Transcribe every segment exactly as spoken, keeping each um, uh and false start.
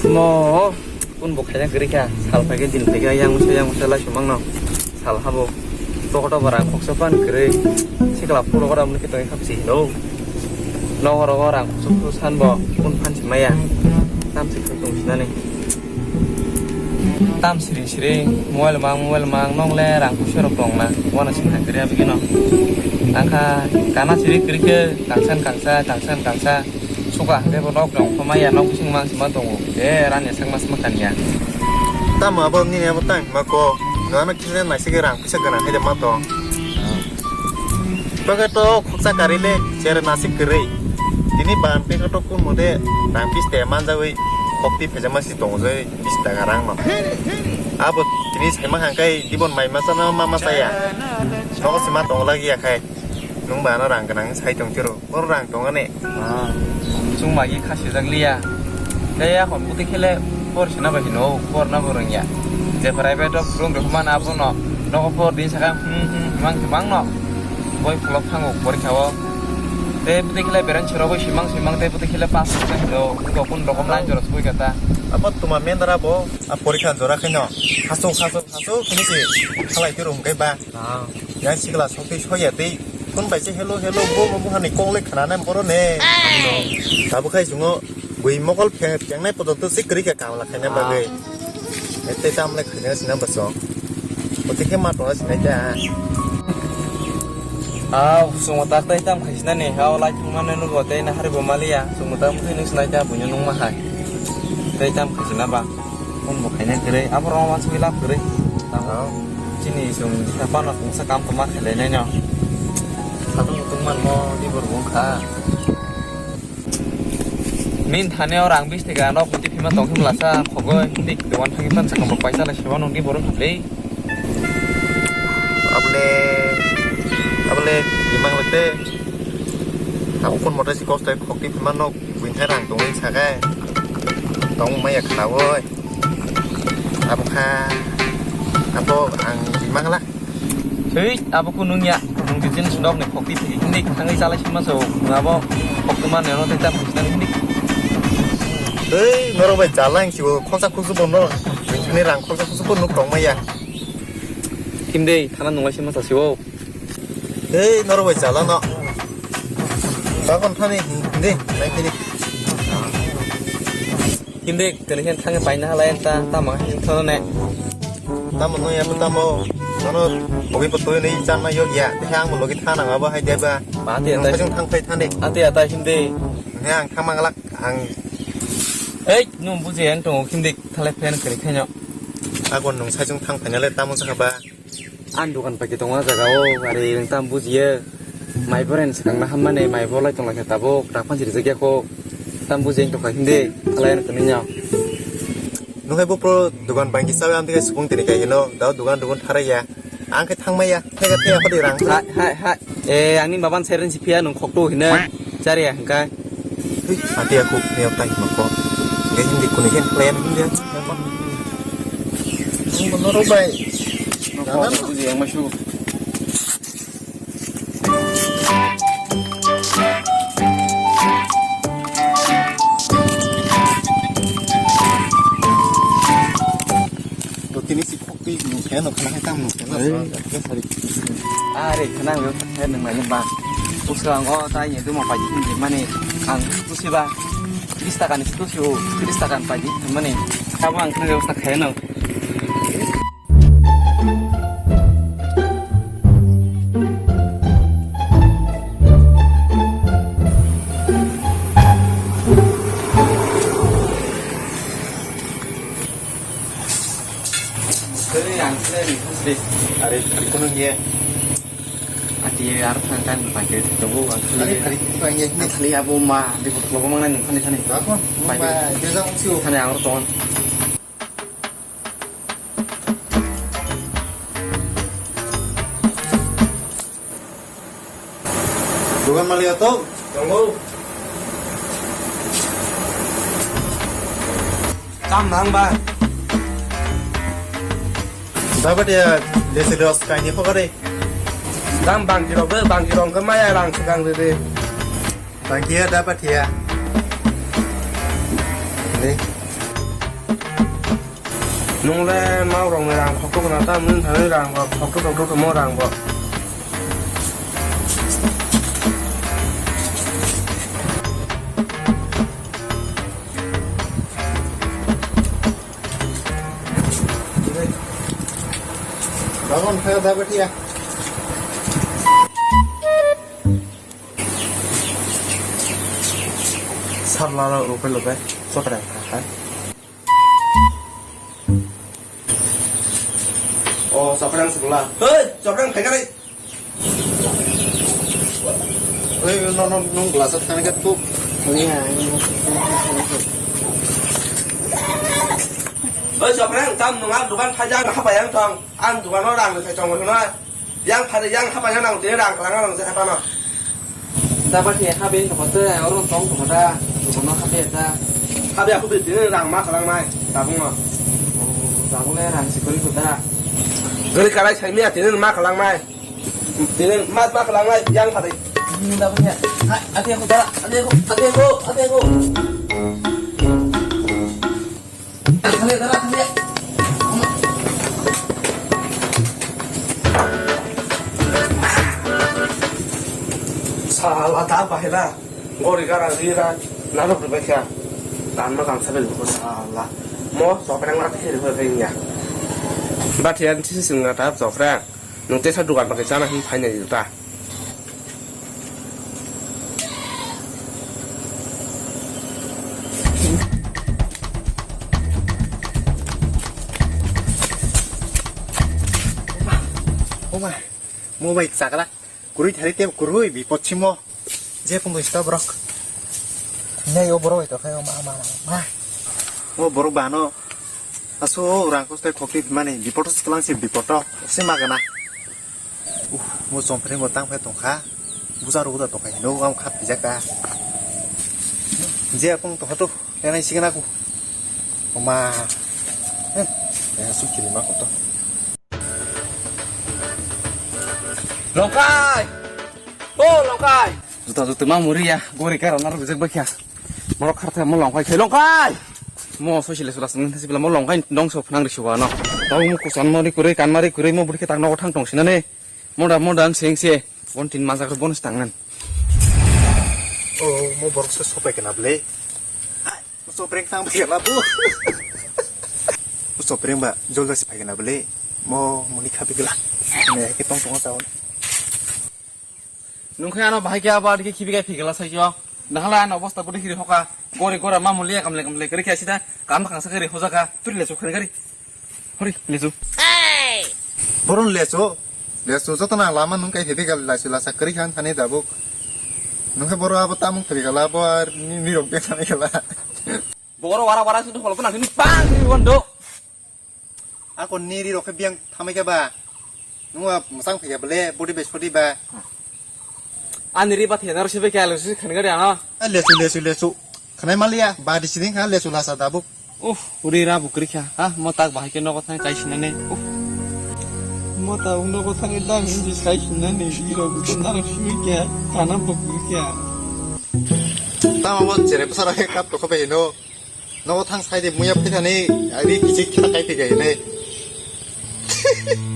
Mo, kun bo khaina kwrwi kha, sal phaikhe din phaikhe yang usa yang usa lai sumang no, sal habo, toko to bara khoksa pan kwrwi, sikla phuru bara muni khe tongwi khapsi hino, nogo rogo rang khoksa phuru san bo, kun phan si maya, tam si khak tong sinani, tam siri siri, mobile mang mobile mang, nong le rang khoksa rok tong na, wana sing na kwrwi abigino, angkha kana siri kwrwi khe, kangsan kangsa, kangsan kangsa. Suka hwnkhe bo nok rok pha maya, nok bising mang sima tongo. E rani sak mas ma kanya. Tamo abo nini abo tang ma ko. Nana kisa naisik rang pisa gana hai de ma tong. Toke to khoksa kari le chere nasik kwrwi. Tini ban pe to kun mode rang pis te man jawi khokti phejama si tongo jai bis taka rang no. Abo tini saima hangkai dibon mai ma sana ma ma saya. Nogo sima tong lagi ya khai. Nung ba no rang gwnang sai tong tiro. Bor rang tong ani. Ah, chwng magi kha sijak liya. Tei yakon bwtwi khele bor sina bai hino, bor na bo rwngya. Je private o phwrwng rwkma na abono nogo bor din saka, hmm, hmm, himang himang no. Boi pholok thango porikha o. Tei bwtwi khele bereng chwrogwi simang simang tei bwtwi khele pass rwkha hino. Wngkha kun rokom line jora sugwi kha ta. Abo tuma mendra bo, a porikha jora khaino. Hasuk, hasuk, hasuk, hini si khalai tiro hwnkhe ba. Ah. Yang sikla sokti soya tei phone bai se hello hello bo bo hani kok le khana na boro ne. Tabuk khai sungo bui mokol phe-, phengnai podoto se kwrwi kha kamla khaina bagwi. Tei tam le khaina sina baso. Oti khe ma tongna sinai ta. Ah, sungo tak tei tam khaisina ni. Hao lai thangma ne nugo tei na hari bo maliya. Sungo tak mutui nung sinai ta buino nung ma hai. Tei tam khaisina ba. Phone bo khaina kwrwi, abo rok wansugwi lab kwrwi. Tamo? Oh. Chini chwng bwsa phano chwngsa kam tongma khailai naino. Satung tungman mo di borok wngkha. Nini thani o rang bis taka no kuti phima tong khe mlasa khogoi tik dogan thangwi pansa khamrok paisa lai sima nung di borok khaplei. Abole, abole imang lete. Abo kun moto si kosto khokti phima nok. Buini thai rang tongwi sakai. Tong maya khnawi. Abo kha. Abo ang imang la. Hei, abo kunu ya. Nung di jeans nok ni khokti thik hindi thangwi chalai sima so. Abo khokti man nero tei tam khosna hindi. Hei, norok bai chalai ang sibo khoksa khuksu bono. Buini rang khoksa khuksu bono tong maya. Hindi thana nunglai sima sa sibo. Hei, norok bai chala no. Bakon thani, hindi, nai phini. Hindi, kani khen thangwi paina halai ta, tamo hin thono ne. Tamo no ya tamo. Nono bogi potoi nei chanma yok ya. Te ang bo logi thana ngaba hai deba. Ba te Ang atai. Sajung thang phai thani. Ate atai hindi. Ne ang thang manglak ang. Hei, nung buji ang tongo hindi thalai phen kari khenyo. Agon nung sajung thang phaina le tamo sakha ba. Ang dukan pai tongo o jaga o, ari wng tam bujiye. Mai boren swkang na hammani, mai bolai tong lai khe tabuk, dak phan si rijak ya kho. Tam bujiye wng tong kha hindi, halai ano tini no. Nung hai bo pro dukan pai kisa, ang tini supung tini kai hino, dao dukan dukan tharai ya. Ang khe thang maya, thega thega khodi rang. Hai, hai, hai. Eh, angni baban seren si phiya nung khokto hino. Chari ya hingka. Ati aku ni otai mako. Ngai hindi kuni khen plan hindi. Nung mono ro bai. Nung ko buji yang masu. To tini si Twi nung khe no khana hai tam nung khe no. Are khana ang khe nung nai ba. Usra ang o tai ni duma pai di mani ang tusi ba. Tris taka ni tusi o, tris taka ni pai di mani. Sabo ang khana usta khe no. Are, khali kono ye. Ati ye, ar thang kan, pakai tunggu, ang khali. Are, khali, pakai ye. Ang khali abo ma, di botol ko mangai nung khali khali. Apa? Pakai. Ba, dia jang siu. Khali ang tongon. Dukan malik ato? Tongo. Tam nang ba. Dapat ya, desi dos kaini pokore. Tam bangki rok, bangki rok ke maya rang segang de de. Bangki ya dapat ya. Ni. Nung le mau rong ni rang khok khok na ta, mung thani rang bo khok khok khok khok mo rang bo. Babon kha da batia. Sar la la rupai lupai. Sotrang kha kha. O, Soprang sengla. Hei, Soprang, phai kha nai. Oi, no, no, nung glass at kani kat tu. Oi, Soprang, tam nung ang dukan phai jang, hapa yang tong. Ang dukan no rang, sai tong, no. Yang phai, yang hapa yang nang, tini rang, kalang, rang, sai hapa no. Dapat ni habe tong kota, orang tong kota, dukan no habe ta. Habe aku beli tini rang, ma kalang mai, tabung no. Oh, tabung le rang sikori kota. Gari karai sai miya, tini ma kalang mai. Tini mat mak lang lai yang tadi. Ini dah punya. Ati aku dah, ati aku, ati aku, ati aku. Ati aku. Sala ta bahela. Gori gara rira. Nalo berbaca. Tanpa kang sabil buku sala. Mo soperang rat kiri berbaca. Batian sisi sing nata soperang. Nung tesa dukan pakai sana hin paine juta. Oma, mo bai chakra. Kurui thari te kurui bipot simo. Je pung bai sto borok. Nai o borok bai to khai o ma ma ma. O borok bano. Aso rang kosto khokti mani bipoto siklang si bipoto se magana. Uh, mo chomphre mo tang phai tongkha. Buja ro da tongkha hino am khat pijak da. Je apung to hoto enai sigana ku. Oma. Eh, ya sukiri ma koto. Longkai! O Longkai! Juta juta ma muri ya, gori kara nar bijak bakya. Morok khartha mo Longkai khai Longkai! Mo soi sile sula sung thasi bila mo Longkai dong so phnang risi wano. Tau mo kusan mo ri kurui kan mari kurui mo burkhe tak nogo thang tong sinane. Moda moda ang seng se. Bon tin majak bon stangan. O mo borok se sopai kena ble. Mo sopreng tang ble la bu. Mo sopreng ba jolda si pai kena ble. Mo muni khapi gela. Ne ke tong tong taun. Nungkhe ano bahai khe abo adike khibi gai phigala saikhe o. Nahala ano obosta budi hiri hoka. Gori gora ma mulia kamle kamle kari khe asida. Kam khangsa kari hojaka. Turi lesu khani kari. Hori lesu. Boron lesu. Lesu joto na lama nung kai phigala lasu lasa kari khan thani dabuk. Nungkhe boro abo tamung phigala abo ar ni, ni rok de thani kala. Boro wara wara sudu holko na ni pang ni wondo. Ako niri rok khe biyang thamai khe ba. Nungwa mwsang phai khe bele body base photo ba. Ani ri ba thena ro sibe khe alu si khan gari ano. A lesu lesu lesu. Khanai maliya ba di sining kha lesu lasa dabuk. Uff, uri ra bukri kha. Ha, mo tak bahai khe nogo thang chai sinane. Uff. Mo ta nogo thang dam hindi chai sinane. Iro bu na ro sui khe. Kana bukri kha. Tamo mo jere bwsara khe kap to khobai no. Nogo thang sai de muya phai thani ari kichik khita kai phai gai ne.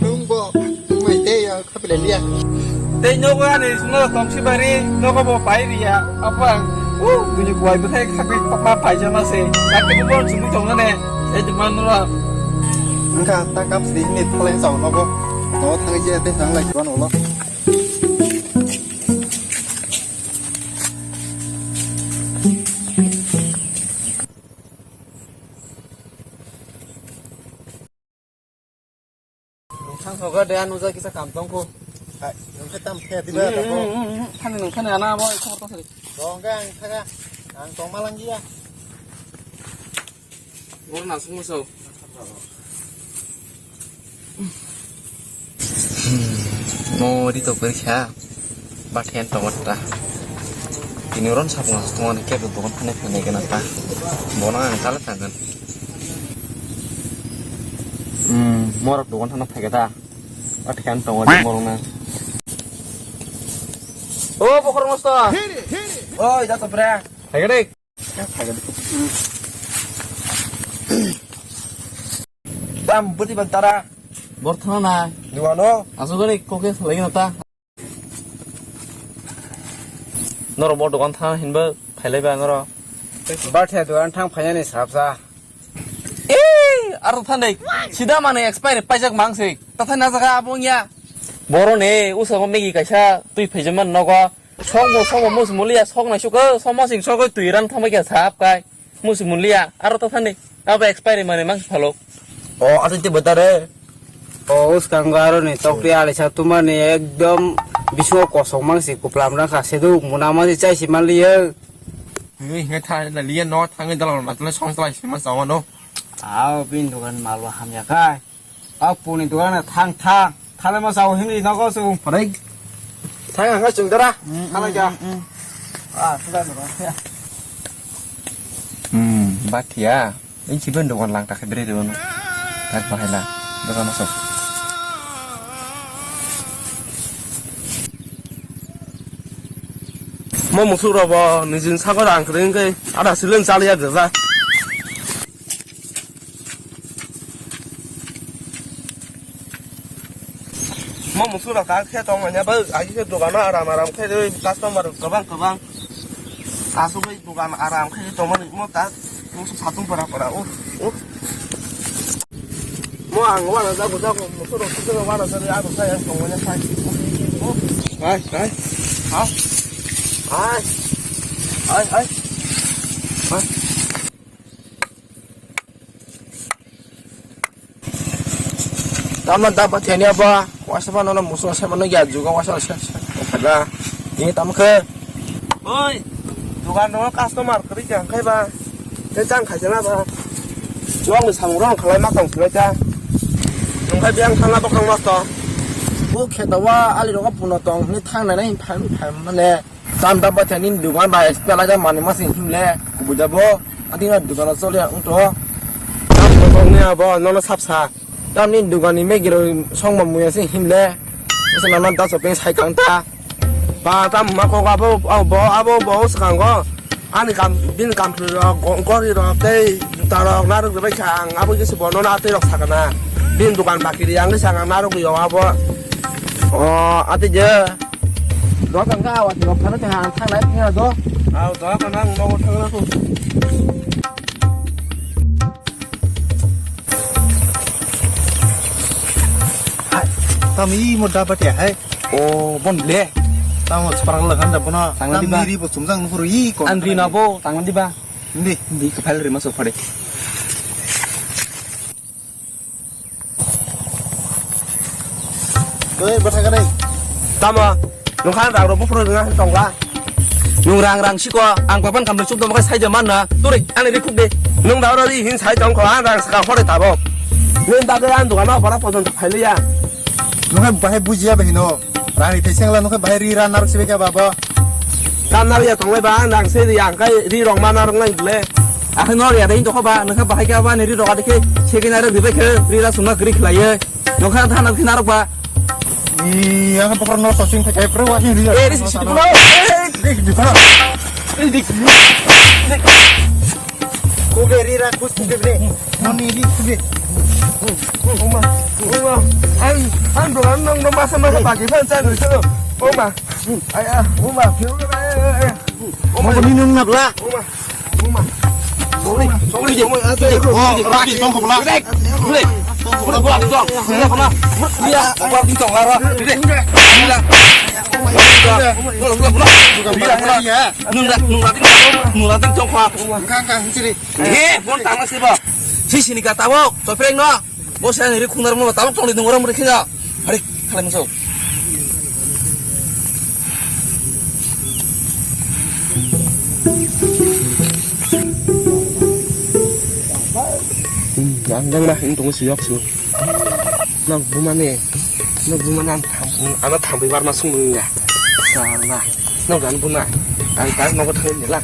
Nung bo mai te ya khapile liya. Tei nogo ani sungno tongsi bari nogo bo pai riya apa. U bini kuai bwkhai khakri ma pai jana se. Kakti bo chumui tongna ne. Ei de manura. Engka ta kap sri ni thole chao nogo. Nogo thang je te thang lai ban ulo. Nungthang soga de anuja kisa kam tongkho. Hai, nungkhe tam khe diba. Thani nungthani ana abo khobor tong sari. Dong ga ang thaga. Ang tong malang giya. Bor na sung so. Mo ri to kori kha. Ba then tongo ta. Tini ron sapung tongo ni kebo dogon thani thani gana ta. Bono ang tala tangan. Hmm, morok dogon thana phai ta. Ba then tongo di morok na. O bokhor mosto. Oi, da to pre. Phai ga dei. Phai ga dei. Hmm. Tam bwtwi ban tara. Bor thana na. Duano. Asugani koke salai na ta. Norok bo dogan thana hinba phailai ba norok. Bathya dogan thang phainani sabsa. Eh, aro thanai. Sida mane expire paijak mang se. Tathai na jaga abong ya. Boro ne usa megi kaisa twi phaijaman nogo. Sokbo, sokbo musi mulia, sok nai suko, sok masing sokoi twi ran thangbai kha sap kai. Musi mulia, aro to thani. Abo expiry mani mang phalo. O, ati te botare. O, uskango aro ni tokri alisa tumani ekdom bisingo kosong mang si kuplam rang kha sedu muna masi chai si manliyo. Hei, hei, tha, na liya no, thangwi dalal matla song talai si ma sawa no. Ao, bin dukan malo hamya kai. Apuni dogano thang thang. Thalema sao himri nogo chwng. Pharai. Thang ang chwng dara. Thalai ja. Ah, sudah dara. Hmm, bathia. Ini sih ben dogan lang tak beri dogan. Tak bahai la. Dogan masuk. Mo musuk robo nijin sagor ang kring ke ada silen chaliya dera. Mo musuk rok khe tong manya bai agi khe dogano aram aram khe customer rok kwbang kwbang asugwi dogan aram khe tong mani mo ta musuk satung pora pora o o mo ang wana jago jago musuk rok sujak wana jago aro sai ang tong manya sai o ai ai ha ai ai ai ai. Tamo da ba thani abo, wasa ba nono muso se mano ya juga wasa se se. Kada. Ni tam khe. Oi. Dukan no customer kri jang khai ba. Te jang khai jana ba. Chuang ni samung rong khalai ma tong sulai ta. Nung khai biang thang na bokang mas to. Bu khe da wa ali ro puno tong ni thang na nai phan phan mane. Tam da ba thani dukan ba extra la ja mani ma sing himle. Kubuja bo. Adina dukan chole ang to. Tam bokong ni abo nono sapsa. Tamni dugani megiro songma muya se himle. Ese nana da shopping sai kang ta. Ba tam ma kok abo abo abo bo swkango. Ani kam bin kam rok gori rok tei juta rok narok bai kha ang abo jese bono na tei rok sakana. Bin dukan bakiri ang sang ang narok yo abo. O ati je. Do tang ka awat rok thana te han thang lai thang do. Aw do ka nang nogo thang na ko. Tam i mo da ba te hai. O bon ble. Tam o sparang la kan da bona. Tang di ba. Tam ri bo sumjang nufuru i ko. An ri na bo tang di ba. Ndi. Ndi ka phal ri ma so phade. Oi, bwtha gwnai. Tamo? Nung kha rang rok buphuru rwna tongla. Nung rang rang siko, ang papan kamle chukdom khe saija manna. Turi, ani ri khuk de. Nung da oro ri hin sai tong kho, ang rang saka hore tabo. Nung da ga ang dukan ma bara pojon phai liya. Nung khe bahai bujiya bahino. Rang ri thai sengla nung khe bahai ri ran narok sibai khe babo. Kam naro ya tonglai ba, nang se ya, ang kai ri rong ma naro ngai bole. Akhe nor ya dai tokho ba, nang khe bahai khe ba ni ri rok adikhe, se khe naro dibai khe, ri ra sumna gri khlaiye. Nokha thana khe narok ba. Ih, ang pokor no sosing khe kai pro wa ni ri. Eh, ri si si bolo. Eh, ri di bolo. Eh, ri. Kuge ri ra kus kuge bre. Noni ri kuge. Uma, uma. Ang, ang dolan nang no masa masa bagi fan sa dulu. Uma. Ay, ah, uma. Uma. Mo ni nung nabla. Uma. Uma. Sorry, sorry, sorry. Oh, raki tong ko bla. Tong ko bla, tong. Iya, ko bla tong la. Iya. Nung la, nung la, nung la tong ko. Kang kang sini. Eh, bon tangna sibo. Sisini ka tabok, topreng no. Bo se ani ri khungnar mo tabok tongni dungora mo ri khina. Hari, khalai mo. Ang dang na, ang tong si yok su. Nok bumani, nok bumani ang tham, ang tham bai bar ma sung ya. Sa na, nok gan buna. Ang tak nok thang ni la.